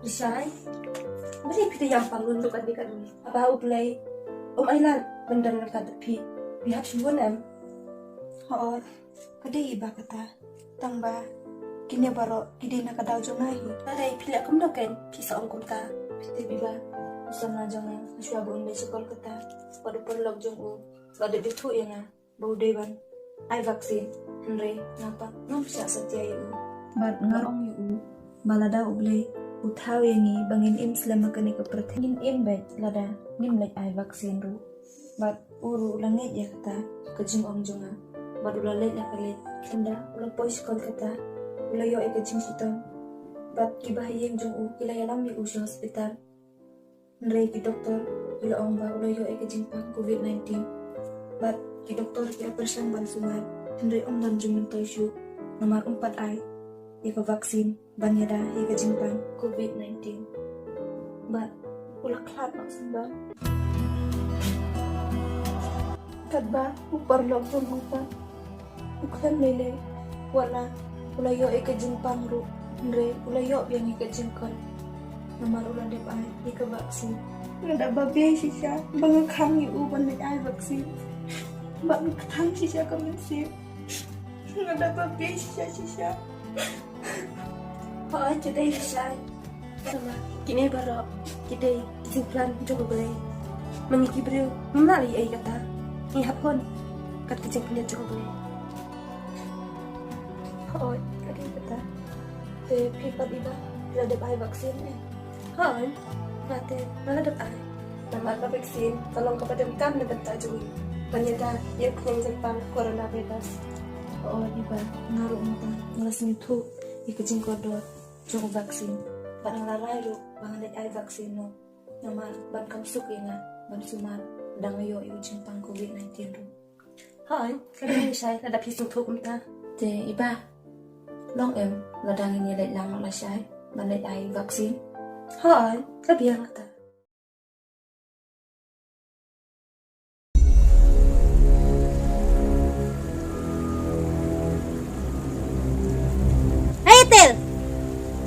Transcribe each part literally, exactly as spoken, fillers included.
Lishai, balei phi da ïam pang lun ruh katne katne? Haba U Blei um ai lad ban don ryngkat bad phi, phi hap shu won em? Hooid, ka dei Iba kata. Tang ba kine baroh ki dei na ka daw jong nga hi. Balei phi leh kumno kein phi sa ong kumta? Phi tip Iba, u samla jong nga, hashwa ba un leit sha Kolkata, bad u paralok jong u la dep ïathuh ïa nga ba u dei ban ai vaccine, hynrei nga pat ngam shah satia ïa u. Bad nga ong ïa u ba lada U Blei u thaw ïa ngi ba ngin im slem ha kane ka pyrthei, ngin im beit lada ngim leit ai vaccine ruh. Bad u ruh u la ngeit ïa kata ka jingong jong nga. Bad u la leit la ka leit, khlem da u la poi sha Kolkata, u la ïoh ïa ka jingshitom. Bad ki bahaïing jong u ki la ïalam ïa u sha hospital. Hynrei ki doktor ki la ong ba u la ïoh ïa ka jingpang covid nineteen. Bad ki doktor ki la pyrshang ban sumar, hynrei um don jingmyntoi shuh, namar um pat ai ïa ka vaccine ban ïada ïa ka jingpang covid nineteen. Bad u la khlad noh symbai. Katba u paralok jong u pat u khlem lei lei, wat la u la ïoh ïa ka jingpang ruh, hynrei u la ïoh biang ïa ka jingkot, namar u la dep ai ïa ka vaccine. Nga da babe shisha ba nga khang ïa u ban leit ai vaccine. Ba nga kthang shisha ka mynsiem. Nga da babe shisha shisha. Hooid, ka dei Lishai. Tang ba kine baroh ki dei ki jingplan jong U Blei. Ma ngi ki briew ngim lah ïa ei kata. Ngi hap khun kat ki jingpynïaid jong U Blei. Hooid, ka dei kata. Te phi pat Iba, phi la dep ai vaccine em? Hooid, nga te nga la dep ai. Namar ka vaccine ka long kaba donkam na ka bynta jong ngi ban ïada ïa u khñiang jingpang coronavirus. Hooid Iba, nga ruh mynta nga la sngewthuh ïa ka jingkordor jong u vaccine. Bad nga la rai ruh ba ngan leit ai vaccine noh. Namar ban kham suk ïa nga ban sumar lada nga ïoh ïa u jingpang covid nineteen ruh. Hooid, ka dei Lishai, lada phi sngewthuh kumta. Te Iba, long em lada ngin ïaleit lang noh lashai ban leit ai vaccine? Hooid, ka biang kata. Hei Tel,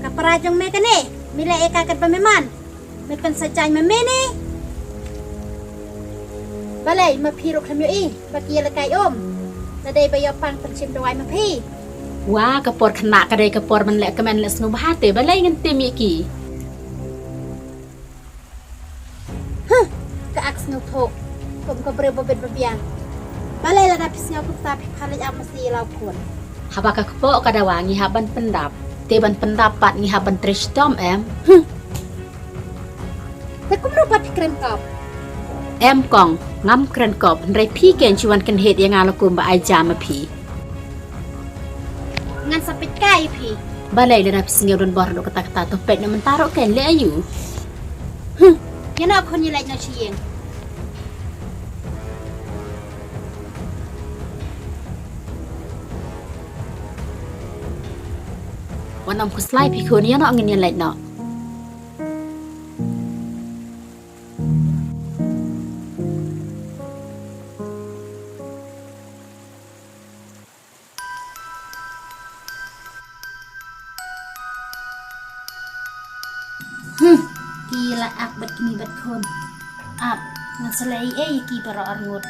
ka para jong me kane, me leh ïa ka katba me man. Me pynsajan ma me ne? Balei ma phi ruh khlem ïohi ba ki ïalehkai um? Lada dei ba ïoh pang pynshim dawai ma phi. Wa, ka por khynnah ka dei ka por ban leh kmen leh sngewbha te balei ngin tim ïa ki? Huh, ka ak sngewthuh kum ka briew ba bit ba biang. Balei lada phi sngew kumta phi phah leit ap masi ïa la u khun? Haba ka kpoh ka dawa ngi hap ban pyndap. Te ban pyndap pat ngi hap ban trei shitom em. Huh. Te kumno pat phi kren kop? Em kong, ngam kren kop, hynrei phi ken shu wan kynhied ïa nga la kum ba ai jam ma phi. Ngan sa peit kai ïa phi. Balei lada phi sngew don bor haduh katta katta to peit noh mynta ruh ken leh aïu. Huh. Ïa noh khun ïa leit noh sha ïing. Wan ym khuslai phi khun ïa noh ngin ïa leit noh. Hmm, ki la ak bad kmie bad khun. Ap, ngan sa leh ei ei ki baroh arngut.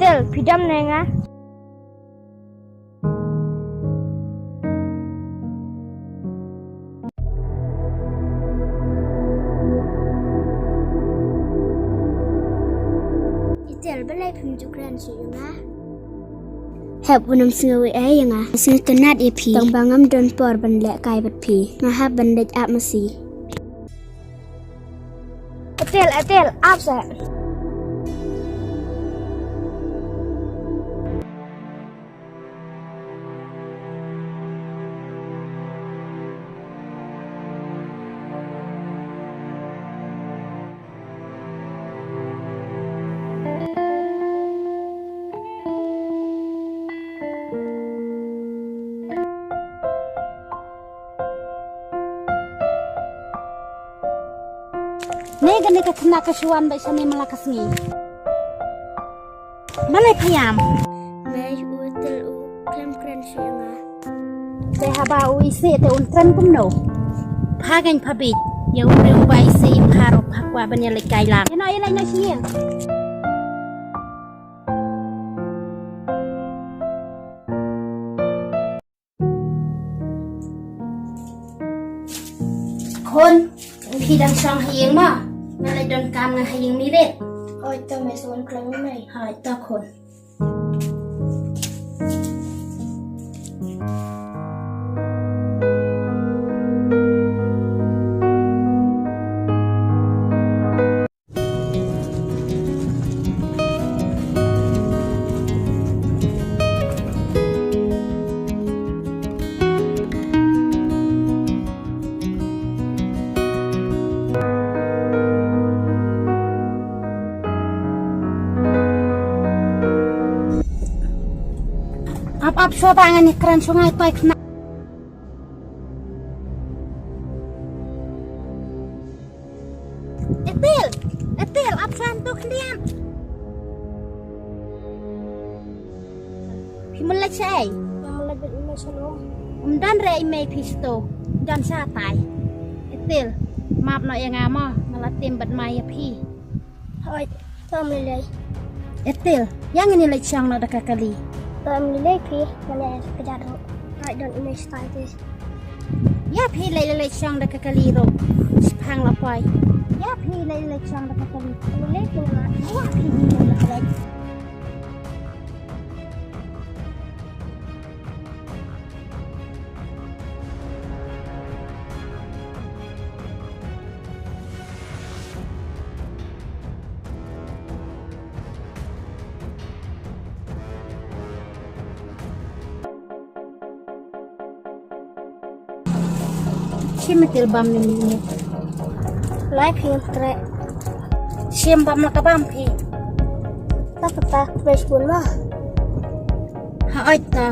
Tel, phi dam ne nga? Itel, balei phim ju kren shuh ïa nga? Hep, u nym sngew ei ei ïa nga. Nga sngewtynnat ïa phi. Tang ba ngam don por ban leh kai bad phi. Nga hap ban leit ap masi. Atel, Atel, ap sa. Ne kane ka khynnah ka shu wan beit shane man la ka sngi. Balei pha ïam? Mei, u Etel u khlem kren shuh ïa nga. Te haba u isih te un kren kumno? Pha keiñ pha bieit. Ïa u briew uba isih ïa pha ruh pha kwah ban ïaleit kai lang. Ïa noh ïaleit noh sha ïing. Khun, phi dang shong ha ïing mo? Nga leit donkam nga ha ïing mei rit. Hooid to mei, sa wan khlem mei. Hooid to khun. Ap ap shuwa ba ngan ïakren shuwa, nga ïa toi khynnah. Etel, Etel, ap shuwa to khyndiat. Phi mut leit shaei? Nga mut leit bad i mei sha lum. Ym don re i mei phi shato. Don shatai. Etel, map noh ïa nga mo, nga la tim bad mai ïa phi. Hooid, to ym lei lei. Etel, ïa ngin ïaleit shong noh da ka kali. To ym lei lei phi, ngan ïa ka jadu. Hooid, don i mei shatai te. Ïa phi leit leit shong da ka kali ruh. Shiphang la poi. Ym lei lei phi ngan leit. Shim Etel bam ne mih. Lai phi tre. Shim bam na ka bam phi. Ta pata fresh bun ma. Hooid ta.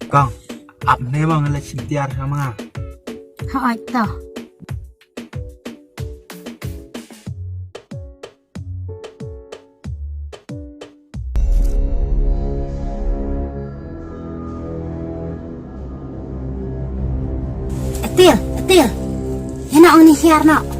Kong, ap ne ma nga la shim tiar sama. Hooid to. Etil, Etil. Ïa noh, ong ni hiar noh.